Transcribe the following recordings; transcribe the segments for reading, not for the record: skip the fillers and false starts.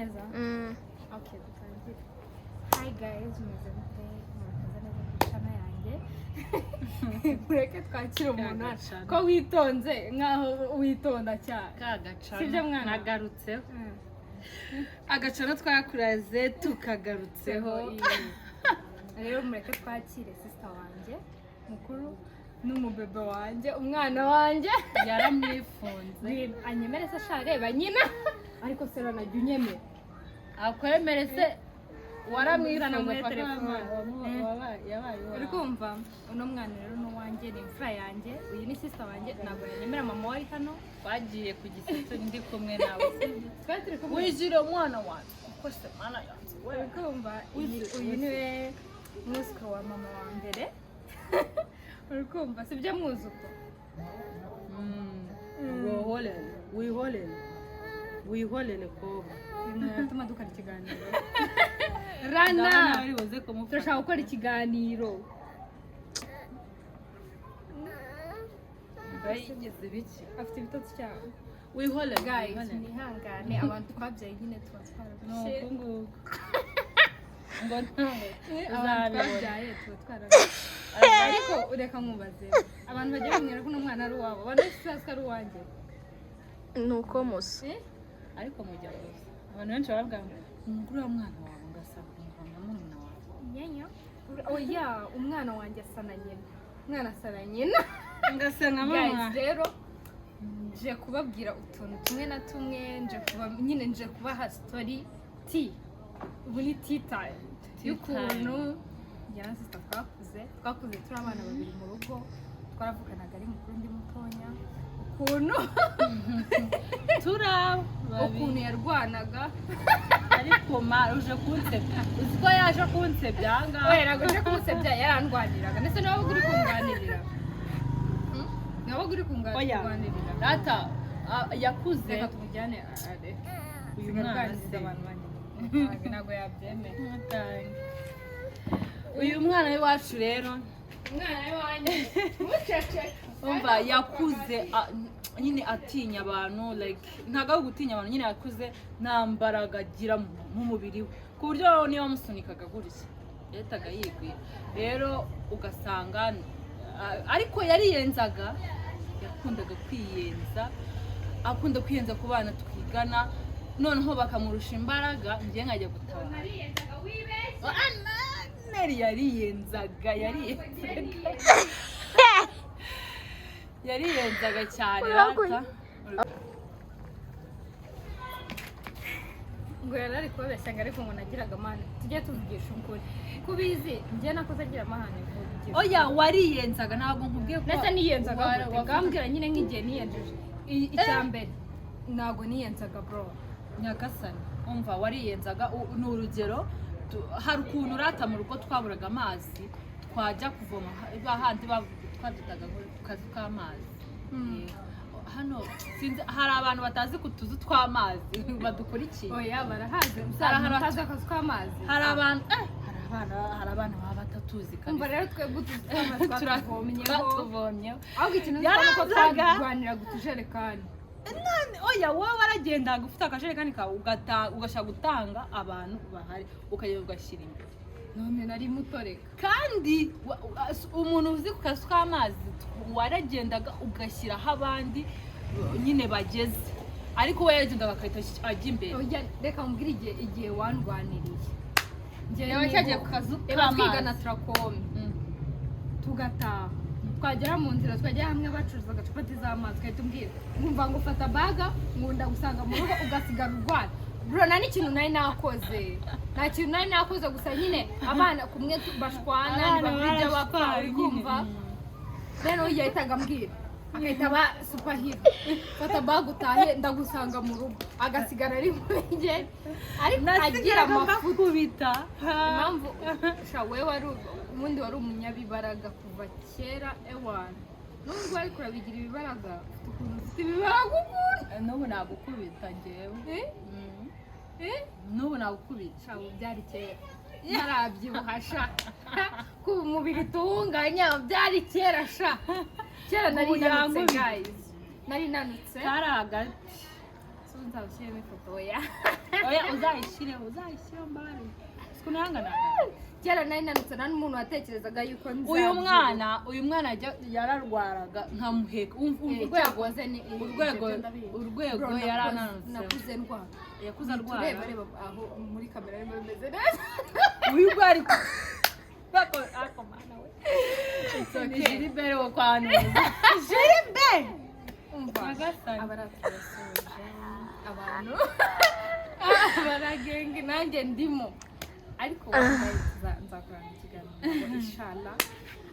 Neza. Okay, dutangire. Hi guys, mumeze mute? Murakaza neza kuri channel yanjye. Mureke twakire umuntu hano. Kagacana. Ko witonze nkaho witonda cyane. Kagacana. Sibyo mwana? Nagarutseho. Agacana twakuraze tukagarutseho. Rero mureke twakire sister wanjye mukuru n'umubebe wanjye, umwana wanjye. Yaramwifunze. Ngwino, anyemere se sha, reba nyina. Ariko se ranajya unyemera. Akwemere se waramwifunze Muri paka telefone. Yabaye Uri uwawe. kumva, uno mwana rero ni uwanjye, ni imfura yanjye. Uyu ni sister wanjye, ntabwo yanyemera, mama wari hano. Twagiye ku Gisetso ndi kumwe nawe, sibyo? Twari turi kumwe. Wijire umwana wanjye kuko se mana yanjye we. Uri kumva, uyu niwe mwuzukuru wa mama wa mbere. Uri kumva, sibyo mwuzuku? Wihorere, wihorere, wihorere kobwa. Uyu mwana atuma dukora ikiganiro rana. Ndabona bari buze kumufata. Turashaka gukora ikiganiro. Bayigize ibiki? Afite ibitotsi cyane. Wihorere. Guys, Wihorere. mwihangane, abantu twabyaye nyine tuba Ni twararushye. uku nguku ngo ntawe Abantu uzabibona. twabyaye tuba twararushye, ariko reka nkubaze, abantu bajya bambwira ko uno mwana ari uwabo, abantu benshi bazi ko ari uwanjye. Ni uko musa. Eh? Ariko mujya gusa abantu benshi baravuga ngo uriya mwana wawe ngasanga nka murumuna wawe. Nyanya, oya, umwana wanjye asa na nyina, umwana asa na nyina. Ngasa nka Guys, mama. rero nje kubabwira utuntu tumwe na tumwe, nje kuba nyine nje kubaha story tea, ubu ni tea time y'ukuntu njye na sister twakuze turi abana babiri mu rugo, twaravuganaga, ari mukuru ndi mutonya, ukuntu Turaba ukuntu yarwanaga. Ariko ma uje kunsebya, uzi ko yaje kunsebya ahangaha? Oya, ntabwo nje kumusebya, yarandwaniraga. Ndetse nawe uri kunganirira. Hmm? Nawe uri Oya. kunganirira. Rata yakuze. Reka tumujyane are Uyu mwana aganiriza se. abantu banjye. Ntabwo yabyemera. Uyu mwana w'iwacu rero, Umwana w'iwanjye mucece. Umva, yakuze nyine atinya abantu, like ntabwo ari ugutinya abantu nyine, yakuze nta mbaraga agira mu mubiri we, ku buryo niba wamusunikaga gutya yahitaga yigwira. Rero ugasanga ariko yariyenzaga, yakundaga kwiyenza, akunda kwiyenza ku bana twigana, noneho bakamurusha imbaraga, njye nkajya gutabara. Neri yariyenzaga, yariyenzaga, yariyenzaga cyane. Urakoze. Rata. Ngo yari ari kubabeshya ngo ariko ngo nagiraga amahane. Tujye tuvugisha ukuri, kubizi njye nakoze agira amahane, vugira. Oya, wariyenzaga, ntabwo nkubwiye ko Ndetse niyenzaga gute? Ngambwira nyine nk'igihe niyenjeje. Icya mbere, ntabwo niyenzaga, bro. Nyagasani, umva, wariyenzaga. Ni urugero, hari ukuntu urata mu rugo twaburaga amazi, twajya kuvoma handi twabyitaga ngo ku kazu k'amazi. Hano sinzi, hari abantu batazi ku tuzu tw'amazi badukurikiye. Oya, barahazi. Hari ahantu Utazi akazu k'amazi? Hari abantu, hari abana baba batatuzi Umva kabisa. rero, twebwe utuzu tw'amazi twatuvomyeho. Twatuvomyeho. Ahubwo ikintu nzi nuko Yarazaga. twarwaniraga utujerekani. None oya, wowe waragendaga ufite akajerekani kawe, ugashaka gutanga abantu bahari, ukagenda ugashyira imbere. None nari mutoreka. Kandi umuntu uzi ku kazu k'amazi, waragendaga ugashyiraho abandi nyine bageze, ariko we yaragendaga agahita ajya imbere. Oya, reka nkubwire igihe wandwaniriye. Njye Yaba cyagiye ku kazu reba k'amazi. Twigana turakome, tugataha, twagera mu nzira, twagera hamwe bacuruzaga capati z'amazi, ugahita umbwira nkumva ngo ufata baga, nkunda gusanga mu rugo ugasigara urwana. Bro, nta n'ikintu nari nakoze, nta kintu nari nakoze, gusa nyine abana kumwe bashwana, Abana ntibabura ibyo bapfa. barashwana Uri nyine. kumva, rero yahitaga ambwira, agahita aba superhero: "Fata baga utahe, ndagusanga mu rugo." Agasigara ari muri njye, ariko agira Nasigaraga amafuti. mbakubita. Impamvu sha, we wari ubundi wari umunyabibaraga kuva kera, ewana nubwo ariko urabigira ibibaraga, ufite ukuntu ufite ibibaraga ukuntu. N'ubu nagukubita njyewe. Eh? Eh? N'ubu nagukubita. Sha, ubu byari kera ntarabyibuha sha, ko ubu umubiri tuwunganya, byari kera sha, kera nari Ubu nanutse. yankubita. Guys, nari nanutse. Kari hagati. So, nzawushyiremo ifoto. Oya. Oya, uzayishyireho, uzayishyireho mbare siko nanganaga. Kera nari nanutse, nta n'umuntu watekerezaga yuko Uyu nzabyibuha. mwana, uyu mwana yararwaraga nkamuheka. Umva Eh, urwego cyakoze ni urwego ibyo ndabizi. Urwego Bro, yari ananutse. Nakuze ndwara. Yakuze arwara. Tureba, reba aho muri kamera arimo bimeze neza. Uyu bwo ari ako mana we. Ni Gilbert wo kwa Neza, Gilbert. Umva. Nyagasani. Abaratubasuhuje abantu baragenge, nanjye ndimo, ariko wallahi nzakorana ikiganiro inshallah.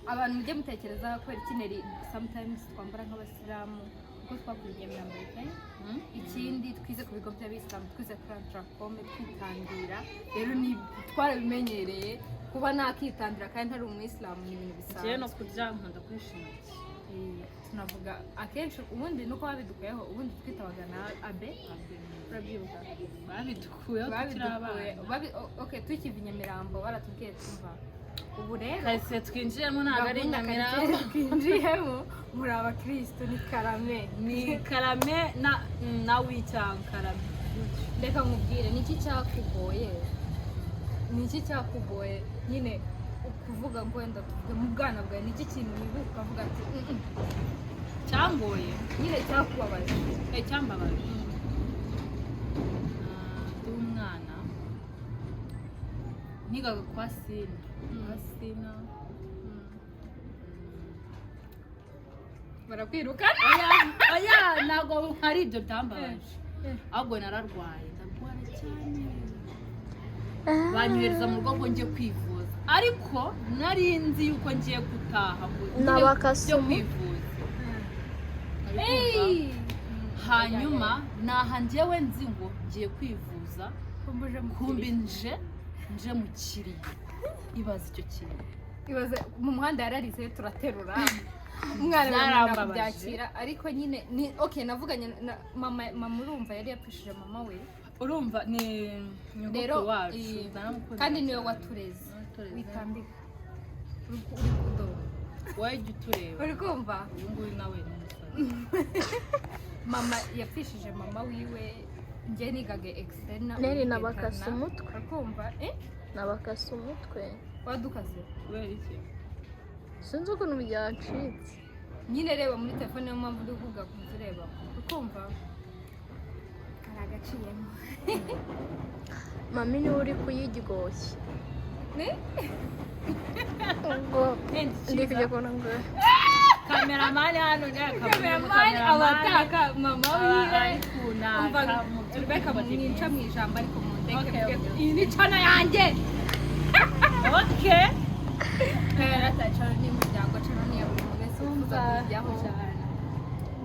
Abantu mujye mutekereza kubera ikineri sometimes twambara nk'abasilamu kuko twakuriye imyambaro pe. Ikindi, twize ku bigo by'abisilamu, twize kuri Antracome, twitandira. Rero ni twarabimenyereye kuba nakitandira kandi ntari umuyisilamu, ni ibintu Njyewe no bisanzwe. Kurya nkunda kwishima. Tunavuga akenshi ubundi nuko babidukuyeho, ubundi twitabaga na abe, urabyibuka? Babidukuyeho tukiri Babidukuye abana. Okay, tukiva i Nyamirambo baratubwiye tumva ubu rero Karitsiye twinjiyemo ntabwo ari gahunda Nyamirambo. Karitsiye twinjiyemo muri abakirisitu ni karame. Ni karame na wicyanga karame. Reka nkubwire, niki cyakugoye, niki cyakugoye nyine kuvuga ngo wenda tuvuge mu bwana bwawe, niki kintu wibuka ukavuga ati "Mm, mm." Cyangoye? Nyine cyakubabaje. Eh, cyambabaje. Ndi umwana nigaga kwa Sina, kwa Sina. Barakwirukana. Oya, oya, ntabwo ari ibyo byambabaje, ahubwo nararwaye, ndarwara cyane, banyohereza mu rugo ngo njye kwivuza, ariko nari nzi yuko ngiye gutaha ngo njye Nabakasumu. kwivuza. Uri kumva? Hanyuma naha njyewe nzi ngo ngiye kwivuza, kumbuje mu kumbi kiriyo. nje mu kiriyo. Ibaza icyo kintu. Ibaze mu muhanda yararize, turaterura umwana, biramwanga Byarambabaje. kubyakira. Ariko nyine ni okay, navuganye na mama. Mama urumva yari yapfushije mama we. Urumva ni Rero nyogokuru wacu, ndaramukunda kandi niwe cyane. watureze. Watureze. Witambika, uri kudoba. Wowe jya utureba. Uri kumva? Uyu nguyu nawe ni umusazi. Mama yapfishije mama wiwe, njye nigaga externat. Neri nabakase umutwe. Urakumva, eh? Nabakase umutwe. Wadukase? Kubera iki? Sinzi ukuntu byacitse. Nyine reba muri telefone, niyo mpamvu uri kuvuga kunzu ureba, ukumva hari agaciyemo. Mami niwe uri kuyiryoshya. Ni? Ubwo ndi kujya kubona ngo Cameraman hano njya. Cameraman abataka mama wiwe. Ari kunaka mu byo. Rebecca, mwica mu ijambo, ariko mundeke. Okay, Mvuge okay. iyi ni channel yanjye. Okay. Channel ni umuryango, channel ni iya buri muntu wese wifuza kujyaho.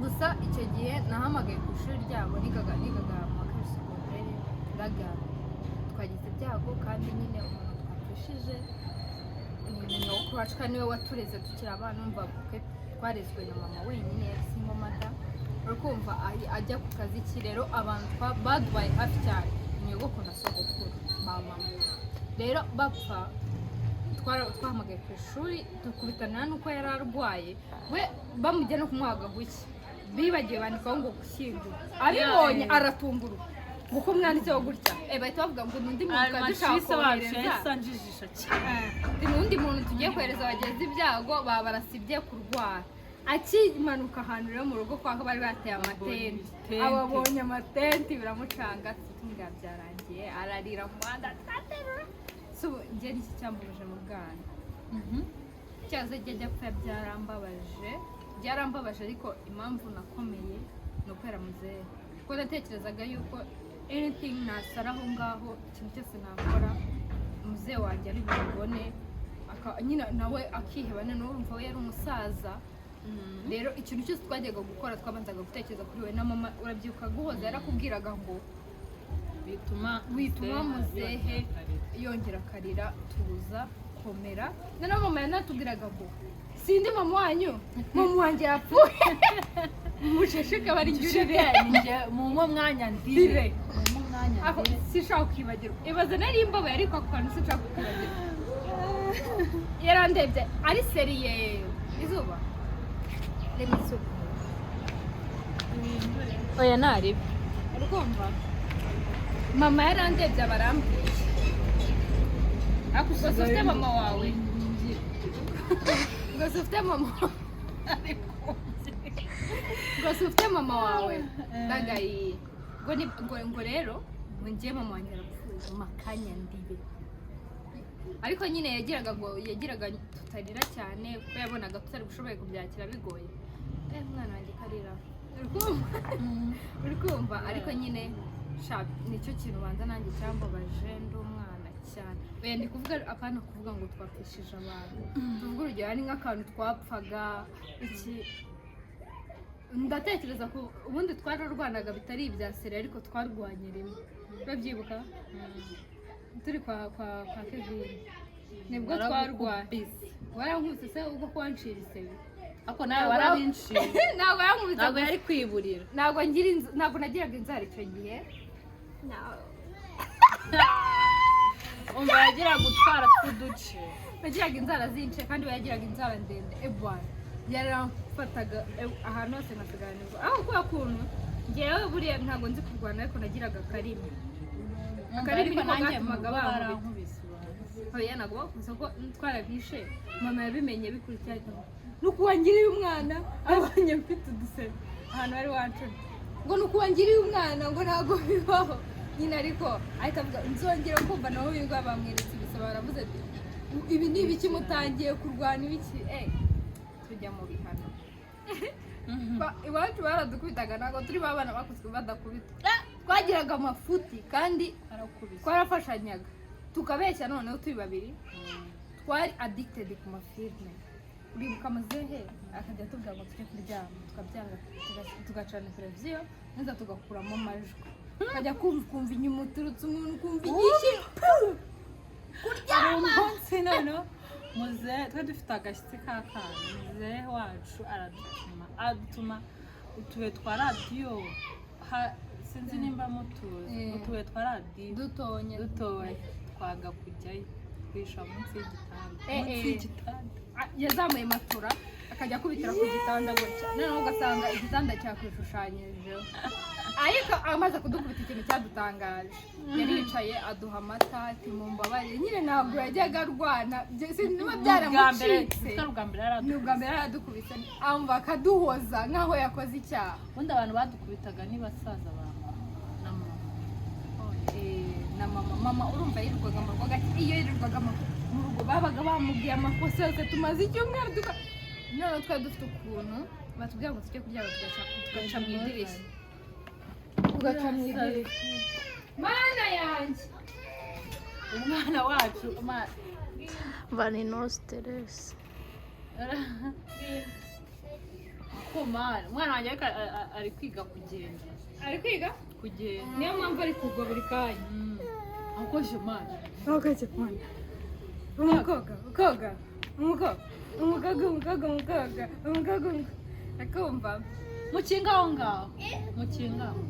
Gusa icyo gihe nahamagaye ku ishuri ryabo, nigaga mu wa kabiri segonderi, ndaga twagize ibyago kandi nyine umuntu twapfushije ni nyogokuru wacu kandi niwe watureze tukiri abana. Umva, kuko twarezwe na mama wenyine, yari single mother, uri kumva, ajya ku kazi ki. Rero abantu badubaye hafi cyane ni nyogokuru na sogokuru ba mama. Rero bapfa, twahamagaye ku ishuri, dukubitana n'uko yari arwaye we, bamujya no kumuha agahuki, bibagiwe bandikaho ngo gushyingura. Abibonye aratungurwa kuko mwanditseho gutya. Bahita bavuga ngo n'undi muntu twari dushaka Matrice wacu kohereza. yahise anjijisha cyane. Ni undi muntu tugiye kohereza bagenzi ibyago, baba barasibye kurwara. Akimanuka ahantu rero mu rugo kwa ko bari bateye amatenti, itente. Ababonye amatenti biramucanga, tumubwira byarangiye, ararira mu muhanda, turaterura. So njye niki cyambabuje mu bwana? Cyaza ajya apfa byarambabaje, byarambabaje, ariko impamvu nakomeye ni ukwera muzehe, kuko natekerezaga yuko anything nasara aho ngaho, ikintu cyose nakora, muzehe wanjye ari bubibone, nyine nawe akiheba. Noneho urumva we yari umusaza. Rero ikintu cyose twajyaga gukora twabanzaga gutekereza kuri we na mama. Urabyibuka guhoza yarakubwiraga ngo bituma wituma muzehe yongera akarira, tuza, komera. Noneho mama yanatubwiraga ngo sindi mama wanyu, mama wanjye yapfuye, mushesheke bari njye. Mu mwanya ndire. Ndire. Mu mwanya Aho ndire. Sinshaka kwibagirwa. Ibaze nari mbabaye, ariko ako kantu sinshaka kwibagirwa. Yarandebye ari sérieux. Izuba, reba izuba. Oya, ntaribi. Urumva, mama yarandebye, abarambwiye Ariko ngo si ufite mama wawe, ngo si ufite mama, ngo si ufite mama wawe, ndagayiye ngo ni ngo rero ngo ngiye mama wanjye arapfuye makanya ndibe. Ariko nyine yagiraga ngo yagiraga tutarira cyane, kuko yabonaga tutari bushoboye kubyakira bigoye. Umwana wanjye karira, uri kumva, uri kumva? Ariko nyine sha, nicyo kintu ubanza nanjye cyambabaje ndi umwana cyane. Oya, ndi kuvuga, apana kuvuga ngo twapfishije abantu. Tuvuge urugero, ari nk'akantu twapfaga iki, ndatekereza ko ubundi twararwanaga bitari ibya seri, ariko twarwanye rimwe, urabyibuka, turi kwa Kevin, nibwo twarwanye. Warankubise se ubwo ko wancira isebe? Ariko nawe warabinciye. Ntabwo yankubise. Ntabwo yari kwiburira. Ntabwo ngira ntabwo nagiraga inzara icyo gihe. Umva, yagiraga utwara tw'uduce. Nagiraga inzara zince, kandi we yagiraga inzara ndende. Ebwana, yaramfataga ahantu hose nkasigaranirwa aho, kubera kuntu ngewe buriya ntabwo nzi kurwana, ariko nagiraga akarimi. Akarimi Ariko niko nanjye mu gatumaga rugo bankubita. barankubise ubanza. Oya, ntabwo bakubise, kuko twarabishe. Mama yabimenye bikurikira, ahita avuga, nuko wangiriye umwana, abonye mfite udusebe ahantu wari wancuna, ngo nuko wangiriye umwana, ngo ntabwo bibaho nyine. Ariko ahita avuga, nzongera kumva nabo birirwa bamweretse ibisebe, baravuze ati ibi ni ibiki, mutangiye kurwana ibiki? Tujya mu bihano. Iwacu baradukubitaga, ntabwo turi ba bana bakuzwe badakubita. Twagiraga amafuti kandi Arakubise. twarafashanyaga, tukabeshya noneho turi babiri. Twari addicted ku mafilme. Uribuka muzehe akajya atubwira ngo tujye kuryama, tukabyanga, tugacana televiziyo neza, tugakuramo amajwi, tukajya kumva, ukumva inyuma uturutse umuntu, ukumva igiki. Hari umunsi noneho muzehe, twari dufite agashyitsi k'akana, muzehe wacu aradutuma, adutuma utubuye twa radiyo. Sinzi nimba mutuzi. Utubuye twa radiyo. Dutonye. Dutoya, twaga kujyayo twisha munsi y'igitanda. Munsi y'igitanda. Ah, yazamuye matora akajya akubitira ku gitanda gutya, noneho ugasanga igitanda cyakwishushanyijeho. Ariko amaze kudukubita, ikintu cyadutangaje, yaricaye aduha amata, ati mumbabarire. Nyine ntabwo yajyaga arwana. Sinzi niba byaramucitse. Ni ubwa mbere. Ni ubwa mbere yaradukubise, amva akaduhoza nk'aho yakoze icyaha. Ubundi abantu badukubitaga ni basaza ba mama na mama. Na mama, mama urumva yirirwaga mu rugo gake. Iyo yirirwaga mu rugo babaga bamubwiye amakosa yose, tumaze icyumweru duka. Noneho twari dufite ukuntu batubwira ngo tujye kuryama, tugaca mu idirishya, tugaca mu idirishya. Mana yanjye! Umwana wacu Bari no stress. Ko mana, umwana wanjye ariko ari kwiga kugenda. Ari kwiga? Kugenda. Niyo mpamvu ari kugwa buri kanya. Akoje mana. Umukobwa, umukobwa, umukobwa, umukobwa, umukobwa, umukobwa, umukobwa, akumva. Mukinga aho ngaho, mukinga aho.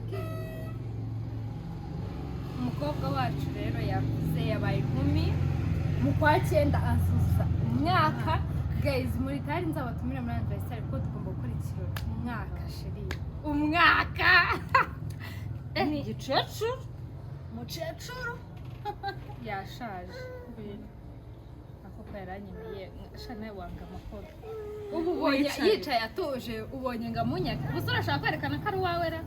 Umukobwa wacu rero yakuze, yabaye inkumi. Mu kwa cyenda azuza umwaka. Guys, muri tari nzabatumire muri anniversaire, kuko tugomba gukora ikirori. Umwaka, chérie, umwaka. Igicecuru, mukecuru. Yashaje akoko yaranyemeye sha. Nawe wanga amahoro. Ubu ubonye Wicaye. Yicaye atuje, ubonye ngo amunyake. Gusa urashaka kwerekana ko ari uwawe ra?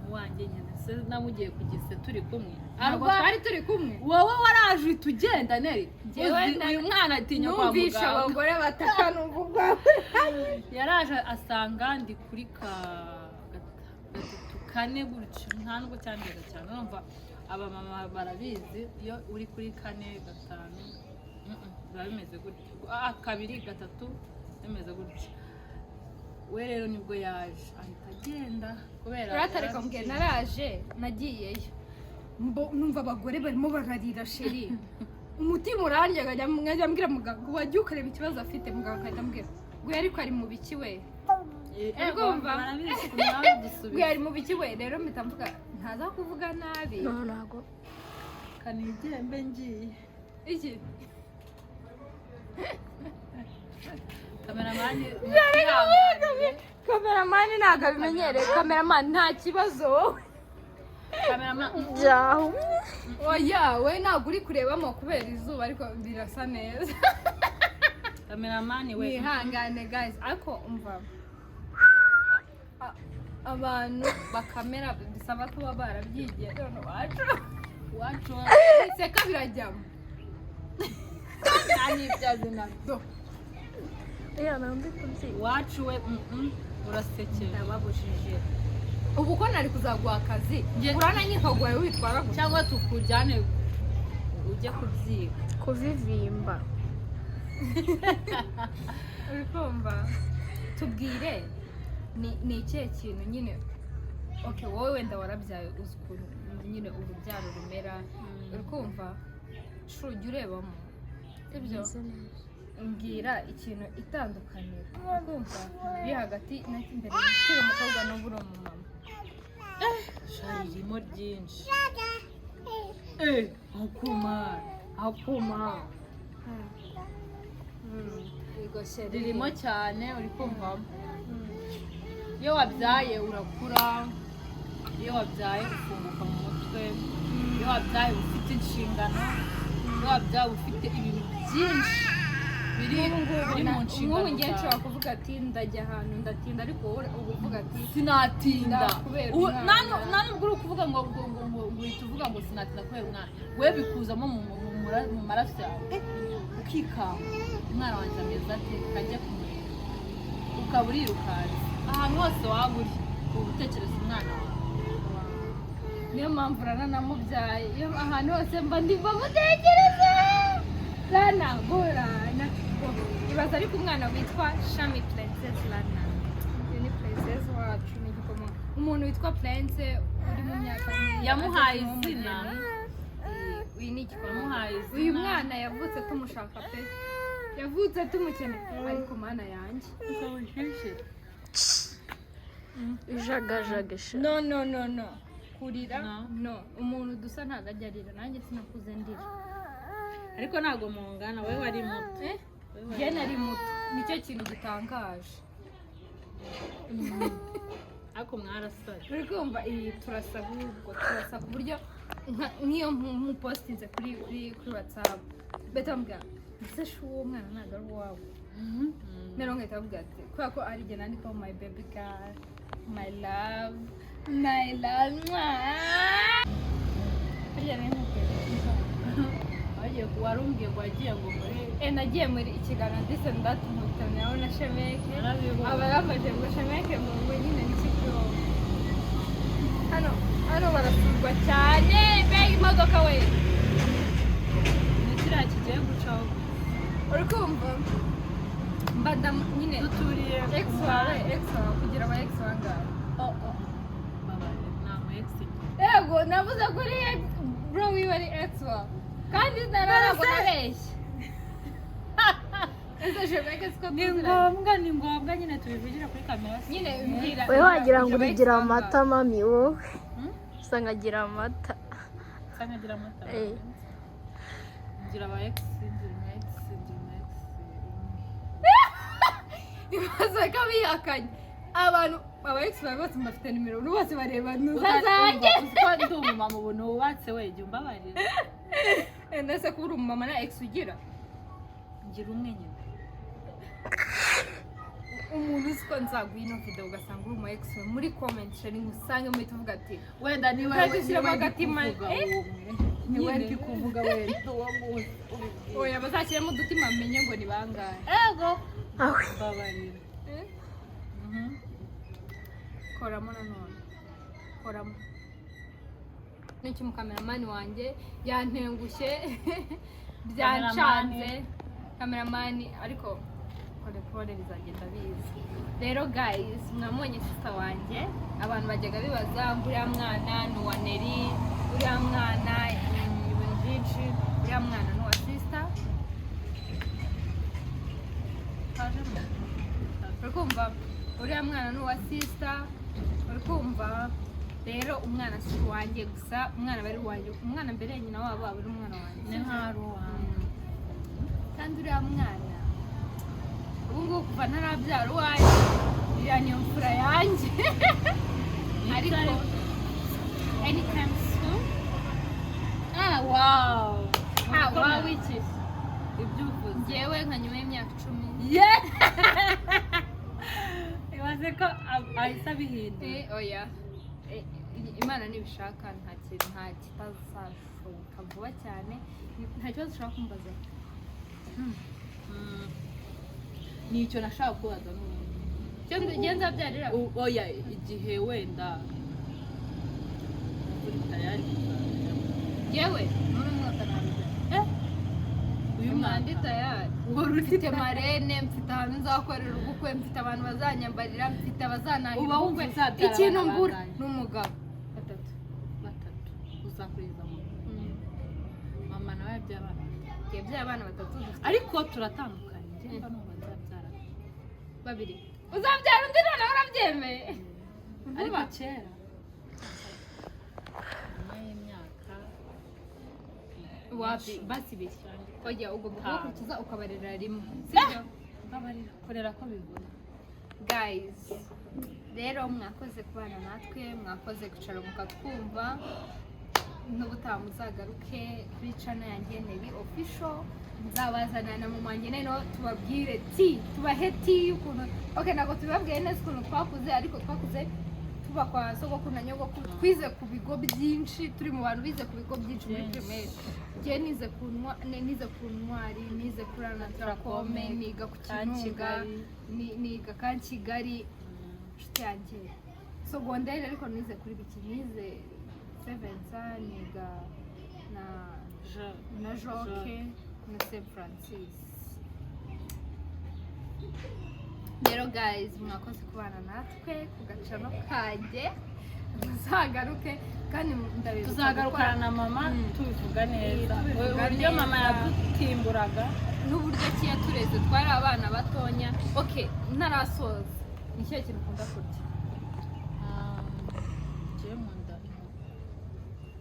Wanjye nyine se namugiye ku gise turi kumwe. Ntabwo Arwa twari turi kumwe. Wowe waraje uhita ugenda neri. Njyewe Uzi, uyu mwana atinya kwa Numvishe muganga. abagore bataka, numva ubwawe. Yaraje asanga ndi kuri ka gatatu, kane gutyo, nta nubwo cyandaga cyane. Urumva abamama barabizi, iyo uri kuri kane, gatanu, biba bimeze gutyo. Ah, kabiri, gatatu, bimeze gutyo. We rero nibwo yaje ahita agenda kubera Uratareka mbwira, naraje, nagiyeyo. Numva abagore barimo bararira, chérie, umutima urandya, nkajya mbwira muganga ngo wajya ukareba ikibazo afite. Muganga akajya ambwira ngo ariko ari mu biki we? Urumva? Barabizi ukuntu baba badusubiza. Ngo ari mu biki we? Rero mpita mvuga ntaza kuvuga nabi. No, ntabwo. Kanigembe ngiye. Iki? Kameramani. Kameramani ntabwo abimenyereye. Kameramani, nta kibazo wowe. Cameraman. Byahumye. Oya, we ntabwo uri kurebamo kubera izuba, ariko birasa neza. Cameraman we. Mwihangane guys, ariko umva, abantu bakamera bisaba kuba barabyigiye. None wacu Wacu. Biseka birajyamo. Nibyaze nabyo. Iya, ntabwo kubyiga. Wacu we, urasekeje. Ndababujije ubu ko nari kuzaguha akazi. Nge- Urana nyikaguhaye witwara gutya. Cyangwa tukujyane ujye kubyiga. Kuvivimba. Uri kumva, tubwire, ni ikihe kintu nyine, okay, wowe wenda warabyaye, uzi ukuntu nyine urubyaro rumera. Uri kumva, ujya urebamo, sibyo? Meze neza. Mbwira ikintu, itandukaniro, uri kumva, biri hagati na mbere ukiri umukobwa n'ubu uri umumama. Sha, ririmo ryinshi. Akuma akuma. Yego. Ririmo cyane, uri kumva, iyo wabyaye urakura, iyo wabyaye ufunguka mu mutwe, iyo wabyaye uba ufite inshingano, iyo wabyaye uba ufite ibintu byinshi biri mu nshingano Nk'ubu ngiye zawe. nshobora kuvuga ati ndajya ahantu ndatinda, ariko wowe uba uvuga ati Sinatinda. Kubera Ubu- umwana. Nta nubwo uri kuvuga ngo uhita uvuga ngo sinatinda kubera umwana, we bikuzamo mu maraso yawe. Ukikanga, umwana wanjye ameze ate? Kajya kumureba, ukaba urirukanse ahantu hose waba uri, uba utekereza umwana wawe. Niyo mpamvu Rana namubyaye. Iyo ahantu hose mba ndimba mutekereza Rana gorana. Ibaza ariko umwana witwa Shami Princess Rana, uyu ni princess wacu, ni igikoma. Umuntu witwa Prince uri mu myaka nk'iyi, Yamuhaye ageze mu izina. mugeni. Uyu ni igikoma. Yamuhaye izina. Uyu mwana yavutse tumushaka pe, yavutse tumukeneye, ariko Mana yanjye. Ijagajaga sha. No, no, no, no, kurira. No. No, umuntu dusa ntabwo ajya arira. Nanjye sinakuze ndira. Ariko ntabwo mungana, wowe wari muto. Eh? Wowe wari Njye nari muto, nicyo kintu gitangaje. Ariko mwarasare. Uri kumva, iyi turasa, ahubwo turasa ku buryo nk'iyo mupositinze kuri WhatsApp bahita bambwira, "Ese shu, uwo mwana ntabwo ari uwawe?" Noneho ngahita bavuga ati kubera ko ari igihe nandikaho "my baby girl, my love, my love, mwah." Harya nari nkubwiye? Wagiye, warumbwiye ngo wagiye ngo muri Eh, nagiye muri ikiganiro ndetse ndatumutanaho na Shemeke. Narabibonye. Aba yafashe ngo Shemeke ngo nyine ni kiko hano hano barasurwa cyane. Mbega imodoka we! Ni kiriya kigiye gucaho. Uri kumva, mba nyine Duturiye ex wawe, ex wawe, kugira aba ex bangahe? Oh oh, babaye nta mu ex. Yego, navuze kuri ex bro wiwe ari ex wawe, kandi ntabwo nabeshye. Ese Shemeke siko Ni tuziranye? ngombwa, ni ngombwa nyine tubivugire kuri kamera. Nyine mbwira. Wowe wagira ngo Kugira aba ex urigira bangahe? amata mami, wowe. Hmm? Usanga agira amata. Nsa nkagira amata? Eh. Ngira aba ex, ngira umu ex, ngira umu ex. Ibibazo ko bihakanye abantu, aba ex bawe bose mbafite nimero, bose bareba nuza zanjye. Uzi ko ndi umumama ubu nubatse we, jya umbabarira. Ndetse kuba uri umumama na ex ugira? Ngira umwe nyine. Umuntu uzi ko nzaguha ino video ugasanga uri umu ex we, muri comment sharing usange muhita uvuga ati Wenda niba Twari dushyiramo agatima, kuvuga eh? uwo niwe Nyine. ndi kuvuga, wenda uwo nguwo ubibwira. Oya, bazashyiramo udutima menye ngo ni bangahe. Ego. Awe. Mbabarira. Eh? Koramo nanone, koramo n'icyo. Umukameramani wanjye yantengushye, byancanze kameramani, ariko pole pole bizagenda biza. Rero guys, mwamubonye sister wanjye. Abantu bajyaga bibaza ngo uriya mwana ni uwa Neri, uriya mwana, ibintu byinshi, uriya mwana ni uwa sister. Uri kumva, uriya mwana ni uwa sister. Uri kumva rero, umwana si uwanjye gusa, umwana aba ari uwanjye, umwana mbere ya nyina wabo aba ari umwana wanjye. Ni nk'aho ari uwawe. Kandi uriya mwana ubu ngubu kuva ntarabyara uwanjye, iriya niyo mfura yanjye, ariko anytime soon. Ah, wow. Ah, wow, iki? Ibyo uvuze. Njyewe nka nyuma y'imyaka 10. Yeah, ibaze ko ahise abihindura. Eh, oya. Eh, Imana nibishaka nta kintu, nta kitazashoboka vuba cyane. Nta kibazo ushaka kumbaza? Ni icyo nashaka kubaza n'ubundi. Icyo ngiye nzabyarira? Oya, igihe wenda uri tayari kuzabyara. Yewe, muri uyu mwaka nabibyara. Eh, uyu Mwandi mwaka? Tayari. Uhora uri Mfite marraine, mfite ahantu nzakorera ubukwe, mfite abantu bazanyambarira, mfite abazanahira Uba wumva ubukwe. uzabyara Ikintu abana mbura bangahe? ni umugabo. Batatu. Batatu uzakuriza mu mama nawe yabyaye abana batatu. Yabyaye abana batatu, dufite Ariko turatandukanye, njye mba numva nzabyara babiri. Uzabyara undi noneho urabyemeye? Ariko Vuba. kera, nyuma y'imyaka Wapi, basi ibiri. Oya, ugomba Itanu. kubakurikiza ukabarera rimwe, sibyo? Mbabarira, korera ko bivuna. Guys, rero mwakoze kubana natwe, mwakoze kwicara mukatwumva. N'ubutaha muzagaruke kuri channel yanjye Nelly Official, nzabazana na mama wanjye, noneho tubabwire ti tubahe tea y'ukuntu, okay, ntabwo tubibabwiye neza ukuntu twakuze, ariko twakuze tuba kwa sogokuru na nyogokuru, twize ku bigo byinshi, turi mu bantu bize ku bigo byinshi muri Byinshi. primaire. Njye nize ku nize ku Ntwari, nize kuri Anatracome, niga ku Kinunga, Kigali. niga ka Kigali, inshuti yanjye, secondaire. Ariko nize kuri biki, nize Sevensa, niga na Joke na St Francis. Rero guys, mwakoze kubana natwe ku gacano kanjye, muzagaruke kandi ndabibutsa Tuzagarukana na mama, tubivuga neza. Tubivuga Uburyo neza. mama yadutimburaga. N'uburyo ki yatureze, twari abana batonya. Okay, ntarasoza, ni ikihe kintu ukunda kurya? Njyewe nkunda inkoko.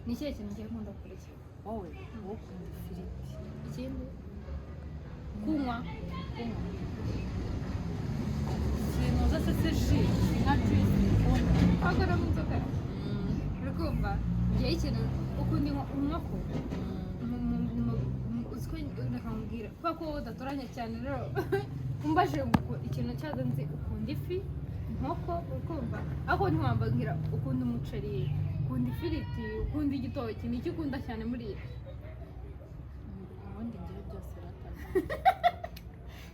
Ni ikihe kintu ngiye nkunda kurya? Wowe ukunda ifiriti. Ikindi, kunywa? Sinuza se, si jus, si nka juice ukunda? Twagora mu nzoga. Uri kumva, ngewe ikintu ukunda inkoko. Uzi ko, reka nkubwire, kubera ko wowe udatoranya cyane, rero umbajije ngo ikintu cyaza, nzi ukunda ifi, inkoko, uri kumva, ariko ntiwambabwira ukunda umuceri, ukunda ifiriti, ukunda igitoki. Ni icyo ukunda cyane muri ibi? Ubundi ngewe byose ratana.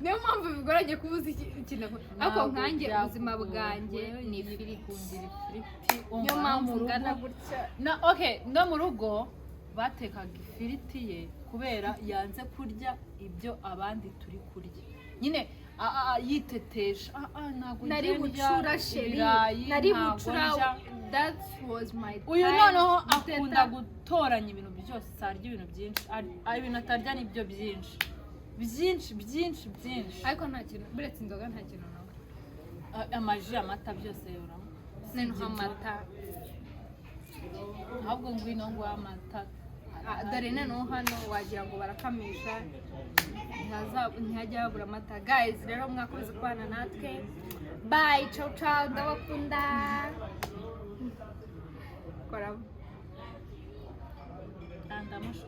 Niyo mpamvu bigoranye kubuza ikintu, ariko Ntabwo nkanjye ubuzima byakugora. bwanjye Wewe ni ifiriti. yikundira ifiriti. Niyo Umva, no mpamvu mu rugo- ngana gutya. Na okay, no mu rugo batekaga ifiriti ye kubera yanze kurya ibyo abandi turi kurya nyine, yitetesha. Ah, ah, ntabwo Nari njye ndya bucura, chérie. ibirayi, Nari ntabwo bucura. ndya. That was my Uyu time. noneho Guteta. akunda gutoranya ibintu byose, arya ibintu byinshi. Ibintu atarya nibyo byinshi byinshi byinshi byinshi. Ariko nta kintu buretse inzoga, nta kintu nawe. Amaji, amata, byose yoramo. Noneho amata. Ahubwo ngwino nguhe amata. Ah, dore noneho hano wagira ngo barakamisha, ntihajya habura amata. Guys, rero mwakoze kubana natwe. Bye, ciao ciao, ndabakunda. Kora. Kanda amashu.